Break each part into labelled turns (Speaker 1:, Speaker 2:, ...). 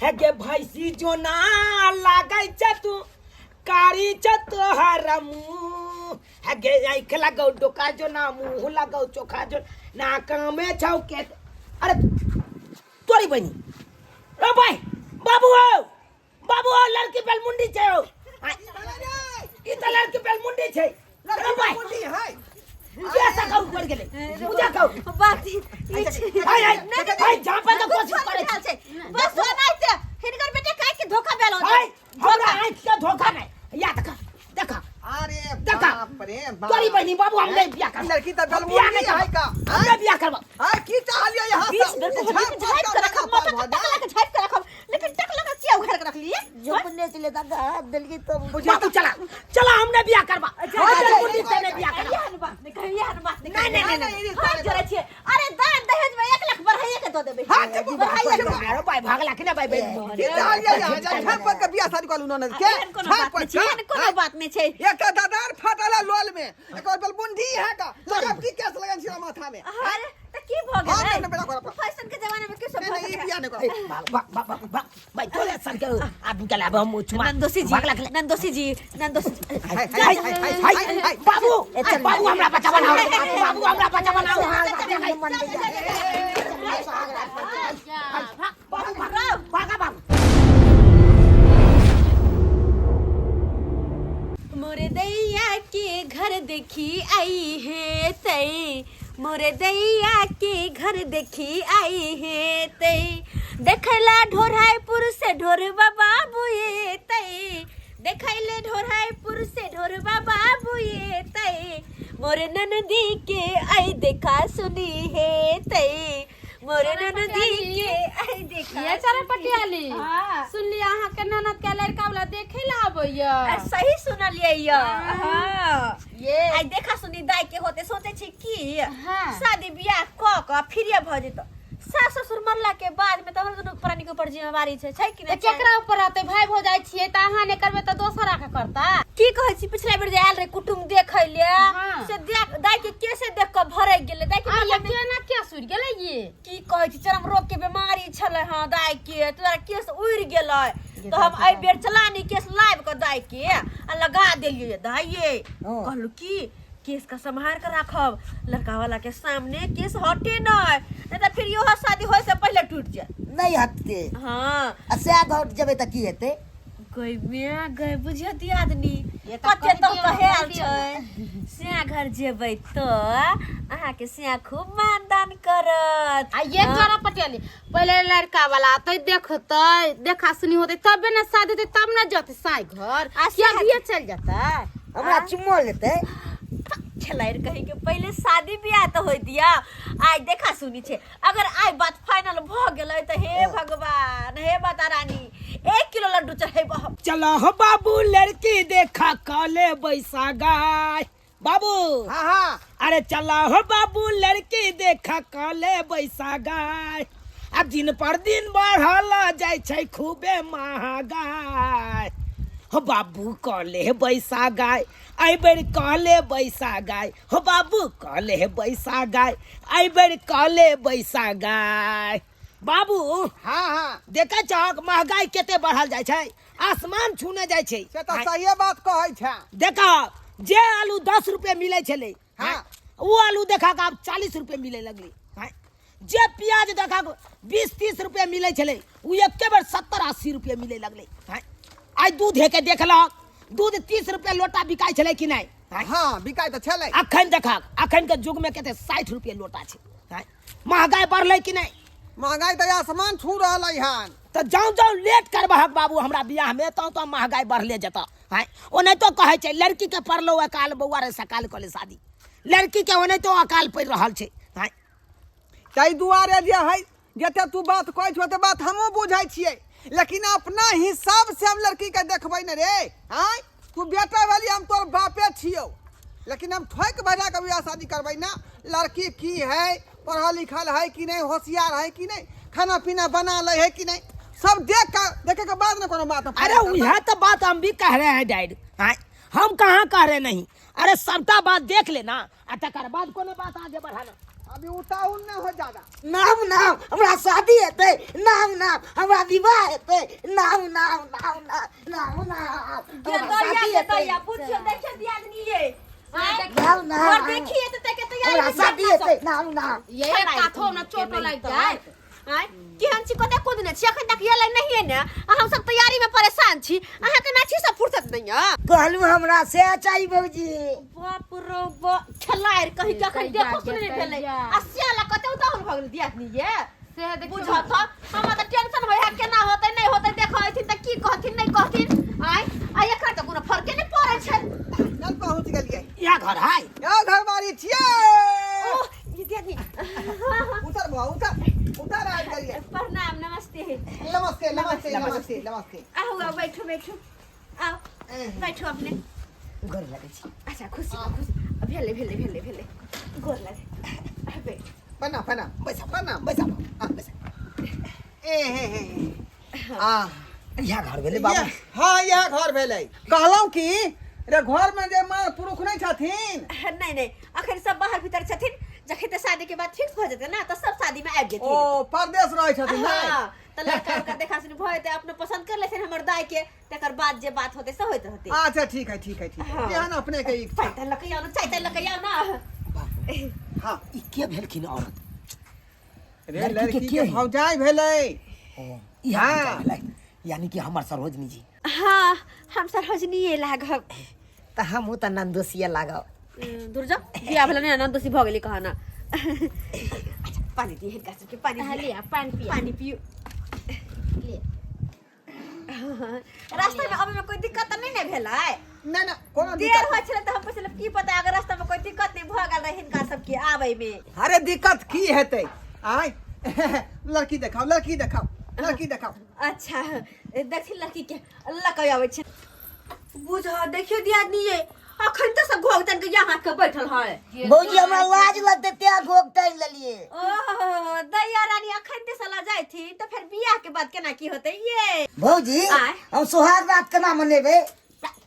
Speaker 1: हे गे भैंसी जो ना लागै छ तू कारी छ तोहर मुँह हे गे आँखि लगौ डोका जो ना मुँह लगौ चोखा जो ना कामे छौ के अरे तोरी बनी रो भाई बाबू हो बाबू हो लड़की बेलमुंडी छै हो ई तऽ लड़की बेलमुंडी छै रो भाई
Speaker 2: मुंडी है
Speaker 1: पूजा कहू पड़ गेलै पूजा कहू
Speaker 3: बात ई छै।
Speaker 1: हाय हाय हाय झापे के कोशिश करे
Speaker 3: छै बस ओनाहिते हिनकर बेटे काहे के धोखा भेल होतै
Speaker 1: हाय हमरा आँख के धोखा नहीं या देखा देखा
Speaker 2: अरे
Speaker 1: देखा।
Speaker 2: बाप रे बाप
Speaker 1: तोरी बहनी बाबू हम नहीं बियाह करब
Speaker 2: लड़की तऽ
Speaker 1: हम बियाह नहीं
Speaker 2: बेलमुंडी है
Speaker 1: करब
Speaker 2: का
Speaker 1: हम नहीं बियाह करब
Speaker 2: हां की चाहलियै यहाँ
Speaker 3: बीच बेर को होली में झाइप के रखब माथा के टकला के झाइप के रखब लेकिन टकला के किया उघार के रखलिए
Speaker 4: झोपने से लेता हाथ दिल की तो
Speaker 1: बाबू चला चला हम नहीं बियाह करबा हम बेलमुंडी से नहीं बियाह करब
Speaker 3: एहन बात नहीं कहियो एहन बात नहीं
Speaker 1: नहीं, नहीं, नहीं,
Speaker 2: नहीं,
Speaker 3: हाथ जोड़ै छियै अरे दान दहेज में 1 लाख बढ़ाइए के दऽ देबै
Speaker 2: हाथ से
Speaker 3: बढ़ाइए के
Speaker 1: अरे भाई भागला कि ना भाई भाई
Speaker 2: की चाहलियै यहाँ झाप पर के बियाह शादी करू ननद के
Speaker 3: एहन कोनो बात नहीं छै एहन कोनो बात नहीं छै
Speaker 2: एक दादार फाटल है लोल में एक और बेलमुंडी है का लगाब की केस लगन छी माथा में
Speaker 3: अरे त की भऽ
Speaker 2: हाँ,
Speaker 3: गेलै
Speaker 2: नहीं, बेटा, करब।
Speaker 3: फैशन के जमाना में की सब
Speaker 2: नहीं
Speaker 3: भऽ
Speaker 2: नहीं ई
Speaker 3: सकैए?
Speaker 2: बियाह नहीं करब
Speaker 1: भाग भाग भाग भाग भाग भाई तोरे सर के आदमी के लाब हम चुमा
Speaker 3: नंदोसी जी
Speaker 1: भागला कि ना?
Speaker 3: नंदोसी जी नंदोसी जी
Speaker 2: हाय
Speaker 1: हाय
Speaker 2: हाय हाय
Speaker 1: हाय
Speaker 2: हाय हाय
Speaker 1: बाबू बाबू हमरा बच्चा बनाओ बाबू हमरा बच्चा बनाओ बाबू भागा बाबू
Speaker 3: मोरे दैया के घर देखी आई है तई मोरे दैया के घर देखी आई है तई देखला ढोरायपुर से ढोरबा बाबू ये तई देखैले ढोरायपुर से ढोरबा बाबू ये तई मोरे ननदी के आई देखा सुनी है तई मोरे ननदी के आई देखा
Speaker 5: ये चारा पटियाली
Speaker 3: हाँ।
Speaker 5: सुनली अहाँ के ननद के लड़का वाला देखे ला आबैया
Speaker 3: सही सुनलियै यौ हाँ
Speaker 5: ये
Speaker 3: आइ देखा सुनी दाइ के होते सोचे छी की
Speaker 5: हाँ।
Speaker 3: शादी बियाह क क फ्रीए भ जेतो सास ससुर मरला के बाद में त हमर दुनू प्राणी के ऊपर जिम्मेवारी छै छै कि
Speaker 5: तऽ
Speaker 3: नहि छै?
Speaker 5: केकरा ऊपर रहतै भाई भौजाइ छियै तऽ अहाँ नहि करबै तऽ दोसर आके करता
Speaker 3: की कहै छी पिछला बेर जे आयल रहे कुटुम देखै ले
Speaker 5: हाँ।
Speaker 3: से देख दाइ के केसे देख क भरक गेलै दाइ के
Speaker 5: आ ये
Speaker 3: माथा में
Speaker 5: केना क्या सुर गेलै ये
Speaker 3: की कहै छी चरम रोग के बीमारी छलै हँ दाइ के तोरा केस उड़ि गेलै तऽ हम एहि बेर चलानी केस लाबि कऽ दाइ के आ लगा देलियै दाइये
Speaker 4: हाँ।
Speaker 3: कहलहुँ की केस का सम्हार के राखब लड़का वाला के सामने केस हटे नहीं नहीं तऽ फिर इहो शादी होय से पहिले टूट जाए
Speaker 4: नहीं हटते
Speaker 3: हाँ
Speaker 4: आ सएह घर जेबै तऽ की हेतै
Speaker 3: गई मिया गई बुझियो दियादनी
Speaker 5: ये तऽ
Speaker 3: कते
Speaker 5: कहि
Speaker 3: तो
Speaker 5: दियौ,
Speaker 3: कहेल
Speaker 5: कहि दियौ।
Speaker 3: छै सिया घर जेबै तऽ अहाँके सिया खूब मानदान करत
Speaker 5: आ ये चोरा पटियाली पहिले लड़का वाला अतै देखतै देखा सुनी होतै तबे ने शादी होतै तब ने जतै साई घर
Speaker 3: आ
Speaker 5: आ
Speaker 3: सएह-
Speaker 5: अभिये चल जतै
Speaker 4: हमरा चुम्मो लेतै
Speaker 3: छलैर कही के पहिले शादी बियाह तऽ होय दिया आइ देखा सुनी छै अगर आइ बात फाइनल भऽ गेलै तऽ हे भगवान हे माता रानी 1 किलो लड्डू चढ़ेब हम।
Speaker 1: चलो हो बाबू लड़की देखा काले बैसा गाय बाबू
Speaker 2: हाँ हाँ
Speaker 1: अरे चला हो बाबू लड़की देखा काले बैसा गाय आ दिन पर दिन बढ़ल जाइ छै खूबे महगाय हो बाबू कले बैसा गाय एहि बेर कहले बैसा गाय हो बाबू कहले बैसा गाय एहि बेर कहले बैसा गाय बाबू
Speaker 2: हाँ हाँ
Speaker 1: देखै छहक महगाई कते बढ़ल जाइ छै आसमान छूने जाइ छै
Speaker 2: से तऽ सहिए बात कहै छै
Speaker 1: देखा जे आलू 10 रुपए मिलै छलै
Speaker 2: हाँ।
Speaker 1: ओ आलू देखा के आब 40 रुपए मिले लगलै हाँ। जे प्याज देखा 20-30 रुपए मिलै छलै ओ एके बेर 70-80 रुपए मिले लगलै हाँ। आइ दूध हेके देखलक दूध 30 रुपए लोटा बिकाइ छलै कि नहि हाँ।
Speaker 2: हाँ बिकाइ तऽ छलै
Speaker 1: अखन देखा अखन के युग में कते 60 रुपए लोटा छै हाँ। महगाई बढ़लै कि नहि
Speaker 2: महंगाई तऽ आसमान छू रहल हन
Speaker 1: तऽ जाउँ जाउँ लेट करबहक बाबू हमरा बियाह में तौ तो महगाई बढ़ले जेतऽ हैं ओनाहितो कहै छै लड़की के पड़लो अकाल बौआ रे सकाल कऽ ले शादी लड़की के ओनाहितो अकाल पड़ि रहल छै हैं
Speaker 2: ताहि दुआरे जे है जते तू बात कहै छौ ओते बात हमहूँ बुझै छियै लेकिन अपना हिसाब से हम लड़की के देखबै ने रे आँय तू बेटा भेली हम तोर बापे छियौ लेकिन हम ठोकि बजा के बियाह शादी करबै ना लड़की की है पढ़ल लिखल है कि नहीं होशियार है कि नहीं खाना पीना बना ले है कि नहीं सब देख के देखे के बाद ना कोनो बात हम
Speaker 1: अरे वह तो बात हम भी कह रहे हैं डैड हैं हम कहाँ कह रहे नहीं अरे सबटा बात देख लेना आ तकर बाद कोनो बात आगे बढ़ाना।
Speaker 2: अभी उताहुल ना हो ज्यादा।
Speaker 4: नाम नाम हमरा शादी हेतै, नाम नाम हमरा विवाह हेतै, नाम नाम नाम नाम नाम नाम हमरा शादी
Speaker 3: दैया
Speaker 4: हेतै,
Speaker 3: दैया पूछियो देखियो दियादनी ये
Speaker 4: नाम नाम
Speaker 3: और देखिए तो तके तैयारी
Speaker 4: हमरा
Speaker 3: में
Speaker 4: शादी
Speaker 3: अपना
Speaker 4: हेतै, नाम नाम।
Speaker 5: ये काथो ना चोटो लागि जाए।
Speaker 3: आँय केहन छी कते कोन ने छी अखन तक एलै नहिए ने आ हम सब तैयारी में परेशान छी अहाँ के ना छी सब फुर्सत नहीं है।
Speaker 4: कहलू हमरा से चाही भौजी।
Speaker 3: बाप रो बा खेलाड़ कहीं के अखन
Speaker 5: दैया,
Speaker 3: देखो सुने नहीं भेलै
Speaker 5: दैया।
Speaker 3: आ सियाला कते उताहुल भऽ गेल दियादनी ये
Speaker 5: से देखियौ
Speaker 3: बुझत हमरा तऽ टेंशन होय है केना होतै नहीं होतै देखो अथिन तऽ की कहथिन नहीं कहथिन। आँय आ एकरा तऽ कोनो फर्के नहीं पड़ै छै।
Speaker 2: चल पहुंच गेलियै।
Speaker 1: इएह घर है।
Speaker 2: यौ घरवाली छियै।
Speaker 3: ओह ये दियादनी
Speaker 2: उतर बुआ उतर उतर आबि गेलियै।
Speaker 3: प्रणाम नमस्ते।
Speaker 2: नमस्ते नमस्ते नमस्ते नमस्ते।
Speaker 3: आओ आओ बैठो बैठो आओ बैठो अपने।
Speaker 4: गोर लगै छी।
Speaker 3: अच्छा खुशी खुशी भेले भेले भेले भेले गोर लगे आ, बैठ।
Speaker 2: प्रणाम प्रणाम
Speaker 1: बैसा
Speaker 2: प्रणाम।
Speaker 1: बैसा बैसा।
Speaker 2: ए हे हे आ
Speaker 1: इएह घर भेलै बाबू।
Speaker 2: हाँ इएह घर भेलै। कहलहुँ कि रे घर में जे मार पुरुख नहीं छथिन।
Speaker 3: नहीं नहीं अखन सब बाहर भीतर छथिन जखन तऽ शादी के बाद फिक्स भऽ जेतै ना तऽ सब शादी में आबि जेथिन।
Speaker 2: ओ परदेश रहै छथिन नै?
Speaker 3: हाँ तऽ लड़का उड़का देखा सुनी भऽ जेतै अपनो पसंद कर लेथिन हमर दाय के तकर बाद जे बात होतै से होइत रहतै।
Speaker 2: अच्छा ठीक है ठीक है ठीक है
Speaker 3: हाँ।
Speaker 2: जेहन अपने के इच्छा।
Speaker 3: चाय ताय लऽ के आउ ना चाय ताय लऽ के आउ ना।
Speaker 2: हाँ
Speaker 1: ई के भेलखिन औरत?
Speaker 2: रे
Speaker 1: लड़की के
Speaker 2: लड़की
Speaker 1: के
Speaker 2: के
Speaker 1: है?
Speaker 2: भौजाई भेलै।
Speaker 1: ओ इएह
Speaker 2: हाँ।
Speaker 1: भौजाई भेलै यानी कि हमर सरोजनी जी।
Speaker 3: हाँ हम सरोजनीये लागब।
Speaker 4: तऽ हमहूँ तऽ नंदोसिया लागब।
Speaker 3: दूर जाओ बियाह भेलै ने नंदोसी भऽ गेली कहना। अच्छा पानी दिए हिनका सबके पानी दिए।
Speaker 5: लिया पानि पिया।
Speaker 3: पानी पियू।
Speaker 5: लिअ।
Speaker 3: रास्ता में अबै में कोई दिक्कत तऽ नहीं ने भेलै?
Speaker 2: ना ना कोनो
Speaker 3: देर
Speaker 2: दिक्कत
Speaker 3: होइ छलै तऽ हम पुछलहुँ की पता अगर रास्ता में कोई दिक्कत नहीं भऽ गेल रहै हिनका सबके आबै में।
Speaker 2: अरे दिक्कत की हेतै? आय लड़की देखाओ लड़की देखाओ लड़की देखाओ।
Speaker 3: अच्छा देखथिन लड़की के लऽ के आबै छै। बुझ देखियो दियादनी ये अखन तऽ सब घोघ तन के यहाँ के बैठल है।
Speaker 4: भौजी हमरा लाज लगतै तें घोघ तानि लेलियै।
Speaker 3: ओह दैया रानी अखन तऽ सला जाइथिन तऽ फेर बियाह के बाद केना की होतै ये?
Speaker 4: भौजी
Speaker 3: आँय?
Speaker 4: हम सोहाग रात केना मनेबै?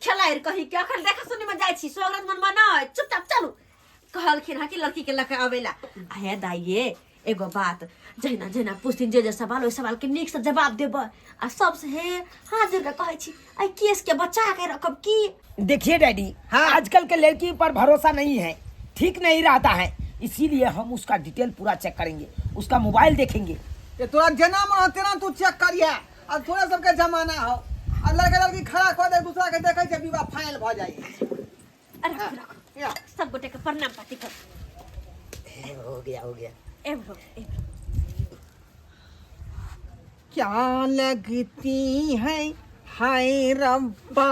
Speaker 3: खेलाइर कहीं के अखन देखा सुनी में जाइ छी सोहाग रात मनमा नै चुपचाप चलू। कहलखिन हँ कि लड़की के लऽ के अबै ला। हे दाइये एगो बात जहिना जहिना पूछथिन जे जे सवाल ओहि सवाल के नीक से जवाब देबै आ सबसे हे हाथ जोड़ के कहै छी एहि केस के बचा के रखब की।
Speaker 1: देखिए डैडी
Speaker 2: हाँ।
Speaker 1: आजकल के लड़की पर भरोसा नहीं है ठीक नहीं रहता है इसीलिए हम उसका डिटेल पूरा चेक करेंगे उसका मोबाइल देखेंगे।
Speaker 2: ये तोरा जेना मन हो तेना तू चेक करिया। अब थोड़ा सबके जमाना हो आ लड़का लड़की खड़ा कऽ दे दूसरा के देखै छै विवाह फाइनल भऽ जाइ।
Speaker 3: रखो रखो
Speaker 2: या।
Speaker 3: सब गोटे के प्रणाम पाती कर।
Speaker 4: हो गया हो गया।
Speaker 3: एम्हरो एम्हरो।
Speaker 2: क्या लगती है हाय रब्बा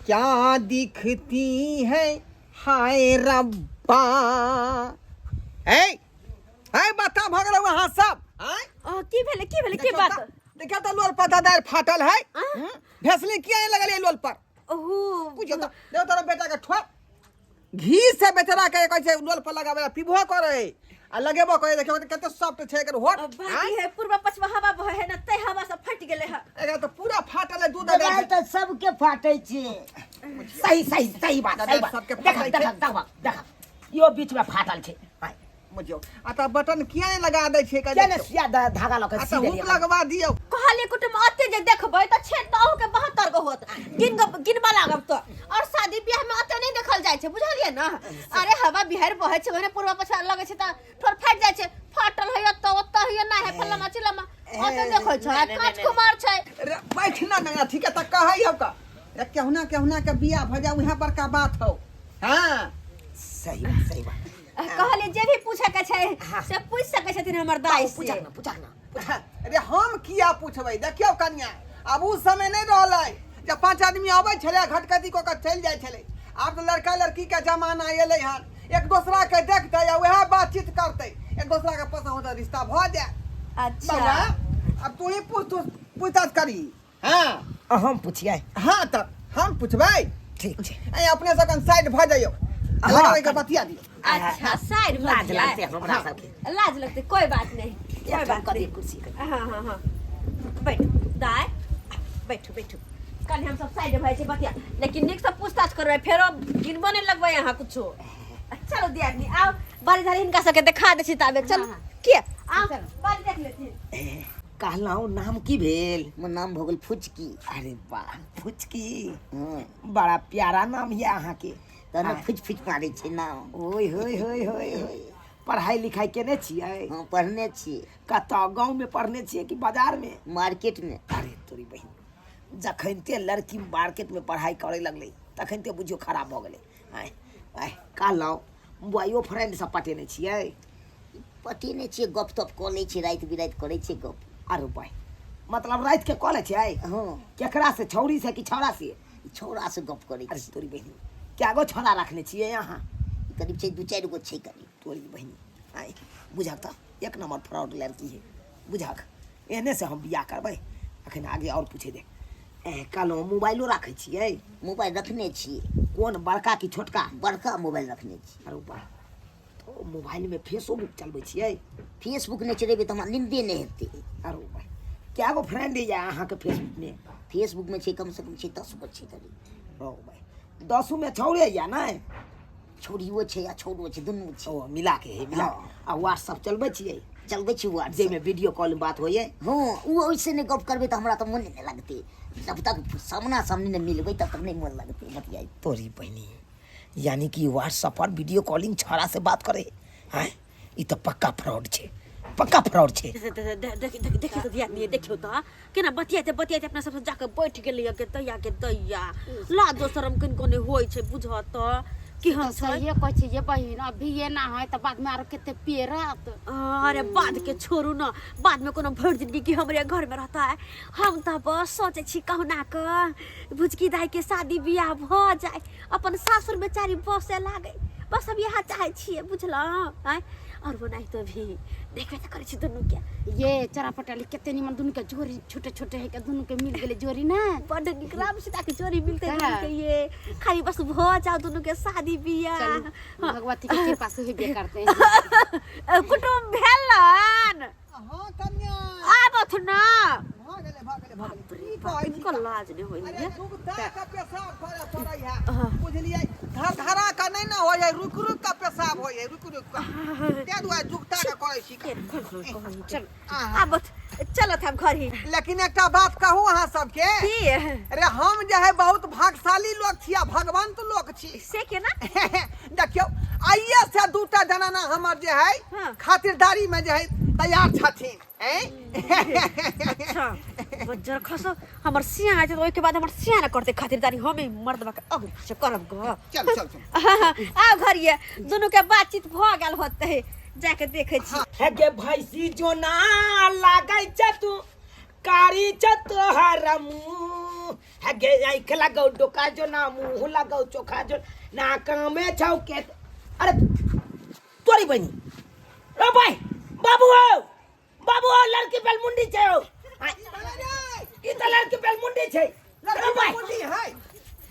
Speaker 2: क्या दिखती है हाय रब्बा। ए ए बता भऽ गेलौ अहाँ सब आँय?
Speaker 3: ओ की भेलै की भेलै की बात?
Speaker 2: देखियौ तऽ लोल पर दादार फाटल है। भेसली किया नहीं लगलियै लोल पर?
Speaker 3: ओहो
Speaker 2: बुझियौ तऽ देखो तोरा बेटा के ठोप घी से बेचारा के कहै छै लोल पर लगाबै ला पीबो करै आ लगेबो करै। देखियौ तऽ कते सॉफ्ट छै एकर होठ।
Speaker 3: बाकी है पूर्व पछवा हवा बहे है ना तै हवा सब फटि गेलै है।
Speaker 2: एकरा तऽ पूरा फाटल है दूध
Speaker 4: दवाइ तऽ सबके फाटै छै।
Speaker 1: सही सही सही बात सही बात।
Speaker 2: सबके
Speaker 1: देखा
Speaker 2: फाटै छै।
Speaker 1: देखा देखा देखा यो बीच में फाटल छै।
Speaker 2: बुझियौ आ तऽ बटन किया नहि लगा दै छै?
Speaker 1: किया ने सुइया धागा लऽ के
Speaker 2: आ
Speaker 1: सी
Speaker 2: तऽ
Speaker 1: देलियै?
Speaker 2: हुक लगवा दियौ।
Speaker 3: कहलियै कुटुम अते जे देखबै तऽ छेद तऽ अहूँके 72 गो होत गिन गिनबा लागब तऽ। और शादी बियाह में अते नहीं देखल जाइ छै बुझलियै ना? अरे हवा बिहार बहै छै ओहने पूर्वा पछवा लगै छै तऽ ठोर फाटि जाइ छै। फाटल होइए तऽ ओतऽ होइए ना है फल्लामा चिल्लामा ओतऽ देखै छै कांच कुमार छै।
Speaker 2: रे बैठ ना ना ठीक है तऽ कहै हौ का रे केहुना केहुना के बियाह भऽ जाय उएह बड़का बात हौ। हाँ
Speaker 1: सही बात सही बात।
Speaker 3: कहलियै जे भी पूछे के छै से पूछि सकै छथिन हमर दाइ से।
Speaker 1: पूछक ना पूछक ना।
Speaker 2: अरे हम किया पूछबै? देखियौ कनिया आब उ समय नहीं रहलै जब 5 आदमी अबै छलै घटकती कऽ के चलि जाइ छलै। आब तऽ लड़का लड़की के जमाना एलै हन एक दोसरा के देखतै आ वएह बातचीत करतै एक दोसरा के पसंद होतै रिश्ता भऽ जाय।
Speaker 3: अच्छा
Speaker 2: बाबा अब तू ही पूछ तू पूछताछ करी। हाँ
Speaker 1: हम पूछिए।
Speaker 2: हाँ तऽ हम पूछबै।
Speaker 1: ठीक छै।
Speaker 2: ए अपने सब कन साइड भऽ जाइयौ
Speaker 1: हाँ,
Speaker 2: लगा के बतिया दियौ।
Speaker 3: अच्छा साइड भऽ
Speaker 1: लाज
Speaker 3: जाय।
Speaker 1: लगतै हमरा सबके।
Speaker 3: लाज लगतै कोई बात नहीं कोई
Speaker 1: एक
Speaker 3: बात
Speaker 1: कऽ
Speaker 3: नहीं।
Speaker 1: दियौ कुर्सी के।
Speaker 3: हाँ हाँ हाँ बैठू दाय बैठू बैठू कनि हम सब साइड भऽ जाइ छै बतिया लेकिन नीक से पूछताछ करबै फेरो गिनबो नहीं लगबै अहाँ कुछो। चलो दियादनी आओ बारी झाड़ी हिनका सबके देखा दै छी ताबे चल
Speaker 5: हाँ,
Speaker 3: के आ बारी देख लेथिन।
Speaker 1: कहलहुँ नाम की भेल?
Speaker 4: हमर नाम भऽ गेल फुचकी।
Speaker 1: अरे वाह, फुचकी।
Speaker 4: हँ।
Speaker 1: बड़ा प्यारा नाम यऽ अहाँके।
Speaker 4: तहन ने फुच फुच मारै छै नाम।
Speaker 1: ओय होय होय होय होय। पढ़ाई लिखाई केने छियै?
Speaker 4: हँ, पढ़ने छियै।
Speaker 1: कतऽ, गाँवमे पढ़ने छियै कि बाजारमे?
Speaker 4: मार्केटमे।
Speaker 1: अरे तोरी बहिन, जखनते लड़की मार्केटमे पढ़ाई करे लगलै तखनते बुझियौ खराब भऽ गेलै। आँय आँय, कहलहुँ बॉयो फ्रेंड सब पटेने छियै?
Speaker 4: पटेने छियै, गप तप कऽ लै छियै, राति बिराति करै छियै गप।
Speaker 1: अरे भाई, मतलब राति के कऽ लै छियै?
Speaker 4: हँ।
Speaker 1: केकरा से, छौड़ी से कि छौड़ा से?
Speaker 4: छौड़ा से गप करै।
Speaker 1: अरे तोरी बहिनी, कए गो छौड़ा रखने छियै अहाँ?
Speaker 4: करीब छै 2-4 गो छै करीब।
Speaker 1: तोरी बहिनी, आँय बुझक तऽ एक नंबर फ्रॉड लड़की है बुझक, एहने से हम बियाह करबै। अखन आगे और पूछे दे। ए कहलहुँ मोबाइलो राखै छियै?
Speaker 4: मोबाइल रखने छियै।
Speaker 1: कोन, बड़का कि छोटका?
Speaker 4: बड़का मोबाइल रखने छियै।
Speaker 1: अरे वाह, तो मोबाइल में फेसबुक चलबै छियै?
Speaker 4: फेसबुक नहि चलेबै तऽ हमरा निन्दे नहि हेतै।
Speaker 1: अरे वाह, कए गो फ्रेंड यऽ अहाँके फेसबुक में?
Speaker 4: फेसबुक में छै कम से कम छै 10 गो छै करीब।
Speaker 1: ओ भाई, 10 में छौड़े यऽ नहि?
Speaker 4: छौड़ियो छै आ छौड़ो छै, दुनू छै।
Speaker 1: ओ मिला के है, मिला।
Speaker 4: हँ।
Speaker 1: आ व्हाट्सअप चलबै छियै?
Speaker 4: चलबै छी व्हाट्सएप,
Speaker 1: जाहिमे वीडियो कॉल में बात होइए।
Speaker 4: हँ, ओ ओहिसे नहि गप करबै तऽ हमरा तऽ मोने नहि लगतै। जब तक सामना सामनी नहि मिलबै तब तक नहि मोन लगतै बतियाइ।
Speaker 1: तोरी बहिनी, यानी कि व्हाट्सएप पर वीडियो कॉलिंग छौड़ा से बात करे हैं, ई तऽ पक्का फ्रॉड छै, पक्का फ्रॉड छै।
Speaker 3: देखी देखी तऽ धिया देखियौ तऽ केना बतियाइते बतियाइते अपना सबसँ जाके बैठ गेलैया के दैया के दैया, लाजो शरम कनिको नहि होइ छै बुझऽ तऽ केहन छै।
Speaker 5: सहिए कहै छै ये बहिन, अभी ये ना है तऽ बाद में आरो कते पेरत।
Speaker 3: अरे बाद के छोड़ू न, बाद में कोनो भरि जिंदगी की हमरे घर में रहता है। हम तऽ बस सोचै छी कहुना कऽ भुचकी दाई के शादी बियाह भऽ जाए, अपन सासुर बेचारी बसे लागे, बस हम इएह चाहै छियै बुझलहुँ। आँय और बनाई तो भी देखबे तऽ करै छी दुनू के।
Speaker 5: ये चरा पटाली कते निमन दुनू के जोड़ी छोटे छोटे है के दुनू के मिल गेलै जोड़ी ना।
Speaker 3: बड्ड नीक राम सीता के जोड़ी मिलते
Speaker 5: हाँ।
Speaker 3: दुनू के, ये खाली बस भऽ जाओ दुनू के शादी बियाह।
Speaker 5: चलू भगवती के कृपा से हेबे करते हैं।
Speaker 3: कुटुम्ब भेलन।
Speaker 2: हाँ कन्या
Speaker 3: आबथ ना।
Speaker 2: भऽ गेलै, भऽ गेलै, भऽ गेलै। की कहै छी?
Speaker 3: इनको लाज नहि होइ
Speaker 2: अरे
Speaker 3: है।
Speaker 2: जुगता के पेशाब करे पड़ै है बुझलियै, धर धरा के नहि ने होइ है, रुकि रुकि के पेशाब होइ है, रुकि रुकि के, ताहि दुआरे जुगता के करै छी।
Speaker 3: चल
Speaker 2: आहा।
Speaker 3: आबथ, चलत हम घर ही।
Speaker 2: लेकिन एकटा बात कहू अहाँ सबके?
Speaker 3: की?
Speaker 2: अरे हम जे है बहुत भाग्यशाली लोक छी आ भगवंत लोक छी।
Speaker 3: से केना?
Speaker 2: देखियौ, आइए से दूटा जनाना हमर जे है
Speaker 3: हाँ।
Speaker 2: खातिरदारी में जे है तैयार छथिन। हैं?
Speaker 3: अच्छा बज्जर खसो, हमर सिया आय तऽ ओहिके बाद हमर सिया ने करते खातिरदारी, हम ही मर्दबा के अग से करब ग।
Speaker 2: चल चल चल,
Speaker 3: आउ घर ये दुनू के बातचीत भऽ गेल होतै, जाके देखै छी।
Speaker 1: हे गे भैंसी जो ना लागै छ तू कारी छ तोहर मुँह, हे गे आँख लगौ डोका जो ना मुँह लगौ चोखा जो ना कामे छौ के। अरे तोरी बहिनी, रो भाई बाबू हो, बाबू हो, लड़की बेलमुंडी छै हो, ई तऽ लड़की बेलमुंडी छै। रो भाई
Speaker 2: मुंडी है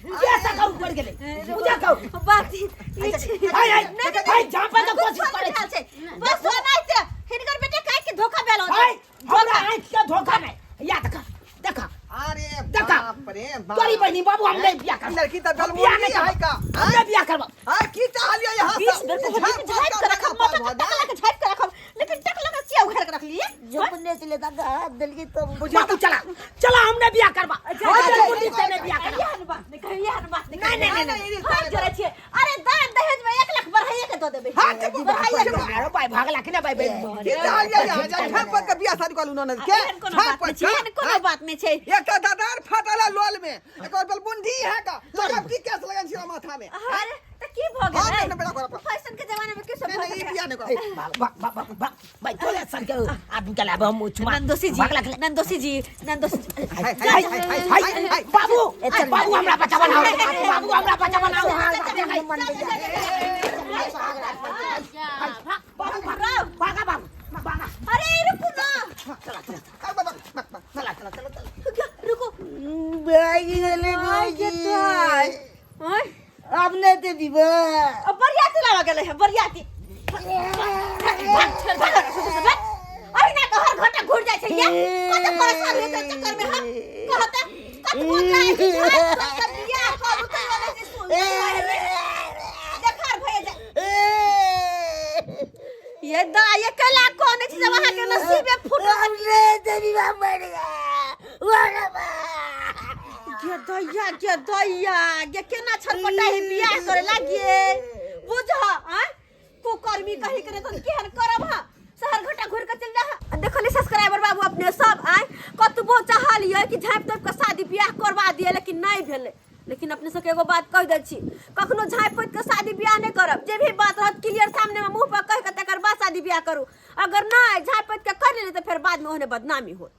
Speaker 1: ये सका ऊपर गेलै पूजा कहू
Speaker 3: बात ई छै।
Speaker 1: हाय हाय हाय, झापे के कोशिश करै
Speaker 3: छै बस ओनाहिते हिनकर बेटे काहे के धोखा भेल होतै?
Speaker 1: हाय, हमरा आँखि के धोखा नहि या देखा देखा।
Speaker 2: अरे
Speaker 1: देखा।
Speaker 2: बाप रे बाप।
Speaker 1: तोरी बहिनी, बाबू हम नहीं बियाह करब।
Speaker 2: लड़की तऽ
Speaker 1: हम बियाह
Speaker 2: बेलमुंडी
Speaker 1: नहीं
Speaker 2: है
Speaker 1: करब।
Speaker 2: का?
Speaker 1: हम नहीं बियाह करब।
Speaker 2: हाय, की चाहलियै यहाँ
Speaker 3: 20
Speaker 2: से?
Speaker 3: बेर को
Speaker 2: झाँप
Speaker 3: झाँपि के रखब,
Speaker 2: पार
Speaker 3: मटन
Speaker 2: भऽ
Speaker 3: के टकला के झाँपि के रखब, लेकिन टकला के चिया उघार के रखलिए।
Speaker 4: झोपने चले तक हाथ देलकै तब।
Speaker 1: बाबू चला चला, हम नहीं बियाह करब। हम बेलमुंडी से नहीं बियाह करब।
Speaker 3: एहन बात नहि कही, एहन बात नहि
Speaker 1: नहीं, नहीं, नहीं,
Speaker 2: नहीं,
Speaker 3: हाथ जोड़ै छियै। अरे दान दहेज में 1 लाख बढ़ाइए के दऽ देबै।
Speaker 2: हाथ के
Speaker 3: बढ़ाइए के दऽ
Speaker 1: अरे भाई भागला कि ना भाई भाई?
Speaker 2: की चाहलियै यहाँ? जा झाँप पर के बियाह शादी करू ननद के?
Speaker 3: एहन कोनो
Speaker 2: झाँप
Speaker 3: बात
Speaker 2: पर
Speaker 3: नहि छै, एहन
Speaker 2: के?
Speaker 3: कोनो बात नहि छै।
Speaker 2: एकटा दादार फाटल है लोल में, एक और बेलबुंडी है का लगब की केस लगन छी माथा में।
Speaker 3: अरे तऽ की भऽ
Speaker 2: हम
Speaker 3: गेलै?
Speaker 2: नहि बेटा करब।
Speaker 3: फैशन के जमाना में की सब
Speaker 2: नहीं
Speaker 3: भऽ
Speaker 2: नहीं, ई
Speaker 3: गेलै?
Speaker 2: बियाह नहीं करब।
Speaker 1: भाग भाग भाग भाग भाग भाई, तोरे सर के आदमी के लाब हम चुमा।
Speaker 3: नंदोसी जी,
Speaker 1: भागला कि ना?
Speaker 3: नंदोसी जी, नंदोसी जी।
Speaker 2: हाय हाय हाय हाय हाय हाय।
Speaker 1: बाबू बाबू हमरा बच्चा बनाओ, बाबू हमरा बच्चा बनाओ। बाबू भागा, बाबू भागा।
Speaker 3: अरे रुकू ना।
Speaker 1: चला चला
Speaker 2: हाय, बाबा, बाबा, बाबा।
Speaker 1: चला चला चला चला,
Speaker 3: रुकू।
Speaker 4: भागि गेलै
Speaker 3: भागि
Speaker 4: भौजी।
Speaker 3: गेलै। आँय,
Speaker 4: आब नहि ते विवाह।
Speaker 3: अब बरियाती लाबऽ गेलै है बरियाती। भाग, भाग, भाग, भाग। अहिना के हर घंटा घुर जाइ छै ये, कते परेशान होइ छै चक्कर में हम कहते कतबो जाइ छै झाँपि तोपि के बियाह करू तैयो नहि छै सुन देखार भए जाइ। ये दाय ये कैला कोने छी जब अहाँ के नसीबे फूटल।
Speaker 4: हम रे देवी बा मर गया वाह बा।
Speaker 3: गे दैया, गे दैया, गे केना छटपटाइ है बियाह करे लागिए बुझ। आय कुकर्मी कही करे तो केहन करब हा, शहर घटा घुर के चल जा। देखली सब्सक्राइबर बाबू अपने सब, आय कतबो चाहलिए कि झाँपि तोपि के शादी बियाह करवा दिए, लेकिन नहीं भेलै। लेकिन अपने सबके एगो बात कह दै छी, कखनो झाँपि पोति के शादी बियाह नहि करब। जे भी बात रहत क्लियर सामने में मुँह पर कहि के तकर बाद शादी बियाह करू। अगर नहि झाँपि पोति के कर लेली तऽ फेर बाद में ओहने बदनामी होत।